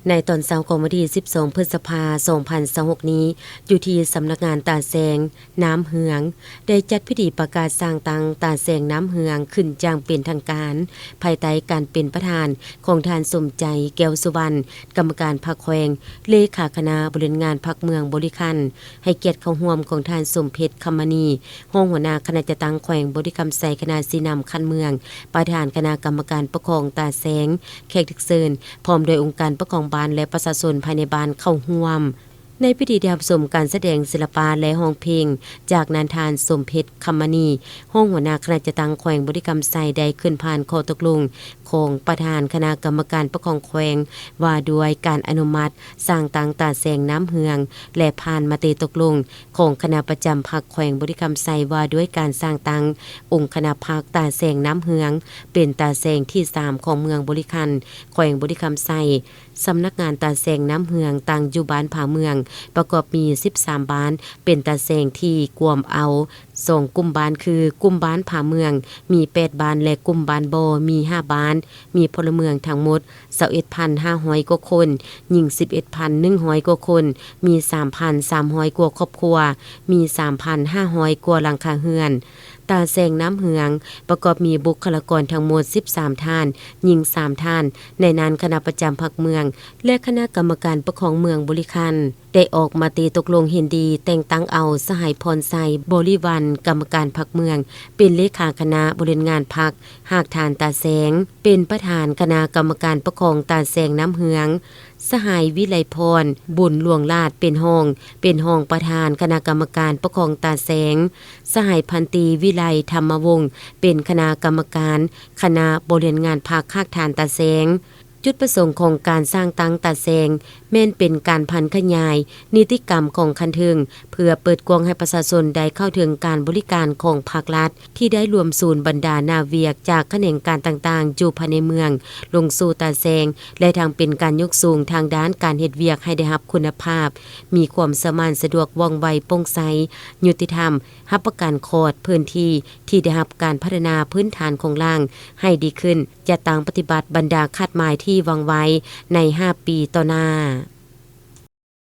ໃນຕອນເຊົ້າຂອງວັນທີສິບສອງ ພຶດສະພາ ສອງພັນຊາວຫົກນີ້, ຢູ່ທີ່ສຳນັກງານຕາແສງນ້ຳເຮືອງ ໄດ້ຈັດພິທີປະກາດສ້າງຕັ້ງຕາແສງນ້ຳເຮືອງຂຶ້ນຢ່າງເປັນທາງການ, ພາຍໃຕ້ການເປັນປະທານຂອງທ່ານ ສົມໃຈ ແກ້ວສຸວັນ ກຳມະການພັກແຂວງ, ເລຂາຄະນະບໍລິຫານງານພັກເມືອງບໍລິຄັນ, ໃຫ້ກຽດເຂົ້າຮ່ວມຂອງທ່ານ ສົມເພັດ ຄຳມະນີ ຮອງຫົວໜ້າຄະນະຈັດຕັ້ງແຂວງບໍລິຄຳໄຊ, ຄະນະຊີ້ນຳຂັ້ນເມືອງ, ປະທານຄະນະກຳມະການປົກຄອງຕາແສງ, ແຂກຖືກເຊີນ ພ້ອມດ້ວຍອົງການປົກຄອງບ້ານ ແລະ ປະຊາຊົນພາຍໃນບ້ານເຂົ້າຮ່ວມ. ໃນພິທີໄດ້ຮັບຊົມການສະແດງສິລະປະ ແລະ ຮ້ອງເພງ. ຈາກນັ້ນທ່ານ ສົມເພັດ ຄຳມະນີ ຮອງຫົວໜ້າຄະນະຈັດຕັ້ງແຂວງບໍລິຄຳໄຊ ໄດ້ຂຶ້ນຜ່ານຂໍ້ຕົກລົງຂອງປະທານຄະນະກຳມະການປົກຄອງແຂວງ ວ່າດ້ວຍການອະນຸມັດສ້າງຕັ້ງຕາແສງນ້ຳເຮືອງ ແລະ ຜ່ານມະຕິຕົກລົງຂອງຄະນະປະຈຳພັກແຂວງບໍລິຄຳໄຊ ວ່າດ້ວຍການສ້າງຕັ້ງອົງຄະນະພັກຕາແສງນ້ຳເຮືອງ ເປັນຕາແສງທີສາມຂອງເມືອງບໍລິຄັນ ແຂວງບໍລິຄຳໄຊ. ສຳນັກງານຕາແສງນ້ຳເຮືອງຕັ້ງຢູ່ບ້ານຜາເມືອງ ປະກອບມີສິບສາມບ້ານ, ເປັນຕາແສງທີ່ກວມເອົາສອງກຸ່ມບ້ານ ຄື ກຸ່ມບ້ານຜາເມືອງ ມີແປດບ້ານ ແລະ ກຸ່ມບ້ານບໍ່ ມີຫ້າບ້ານ, ມີພົນລະເມືອງທັງໝົດຊາວເອັດພັນຫ້າຮ້ອຍກວ່າຄົນ, ຍິງສິບເອັດພັນໜຶ່ງຮ້ອຍກວ່າຄົນ, ມີສາມພັນສາມຮ້ອຍກວ່າຄອບຄົວ, ມີສາມພັນຫ້າຮ້ອຍກວ່າຫຼັງຄາເຮືອນ. ຕາແສງນ້ຳເຮືອງປະກອບມີບຸກຄະລາກອນທັງໝົດສິບສາມທ່ານ, ຍິງສາມທ່ານ, ໃນນັ້ນຄະນະປະຈຳພັກເມືອງ ແລະ ຄະນະກຳມະການປົກຄອງເມືອງບໍລິຄັນ ໄດ້ອອກມະຕິຕົກລົງເຫັນດີແຕ່ງຕັ້ງເອົາ ສະຫາຍ ພອນໄຊ ບໍລິວັນ ກຳມະການພັກເມືອງ ເປັນເລຂາຄະນະບໍລິຫານງານພັກຮາກຖານຕາແສງ ເປັນປະທານຄະນະກຳມະການປົກຄອງຕາແສງນ້ຳເຮືອງ, ສະຫາຍ ວິໄລພອນ ບຸນຫຼວງລາດ ເປັນຮອງ, ເປັນຮອງປະທານຄະນະກຳມະການປົກຄອງຕາແສງ, ສະຫາຍ ພັນຕີ ວິໄລ ທຳມະວົງ ເປັນຄະນະກຳມະການຄະນະບໍລິຫານງານພັກຮາກຖານຕາແສງ. ຈຸດປະສົງຂອງການສ້າງຕັ້ງຕາແສງ ແມ່ນເປັນການຜັນຂະຫຍາຍນິຕິກຳຂອງຂັ້ນເທິງ ເພື່ອເປີດກວ້າງໃຫ້ປະຊາຊົນໄດ້ເຂົ້າເຖິງການບໍລິການຂອງພາກລັດ ທີ່ໄດ້ລວມສູນບັນດາໜ້າວຽກຈາກຂະແໜງການຕ່າງໆຢູ່ພາຍໃນເມືອງ ລົງສູ່ຕາແສງ ແລະ ທັງເປັນການຍົກສູງທາງດ້ານການເຮັດວຽກໃຫ້ໄດ້ຮັບຄຸນນະພາບ, ມີຄວາມສະໝານສະດວກ, ວ່ອງໄວ, ໂປ່ງໃສ, ຍຸຕິທຳ, ຮັບປະກັນຂອດພື້ນທີ່ທີ່ໄດ້ຮັບການພັດທະນາພື້ນຖານໂຄງລ່າງໃຫ້ດີຂຶ້ນ, ຈັດຕັ້ງປະຕິບັດບັນດາຄາດໝາຍທີ່ວາງໄວ້ໃນຫ້າປີຕໍ່ໜ້າ.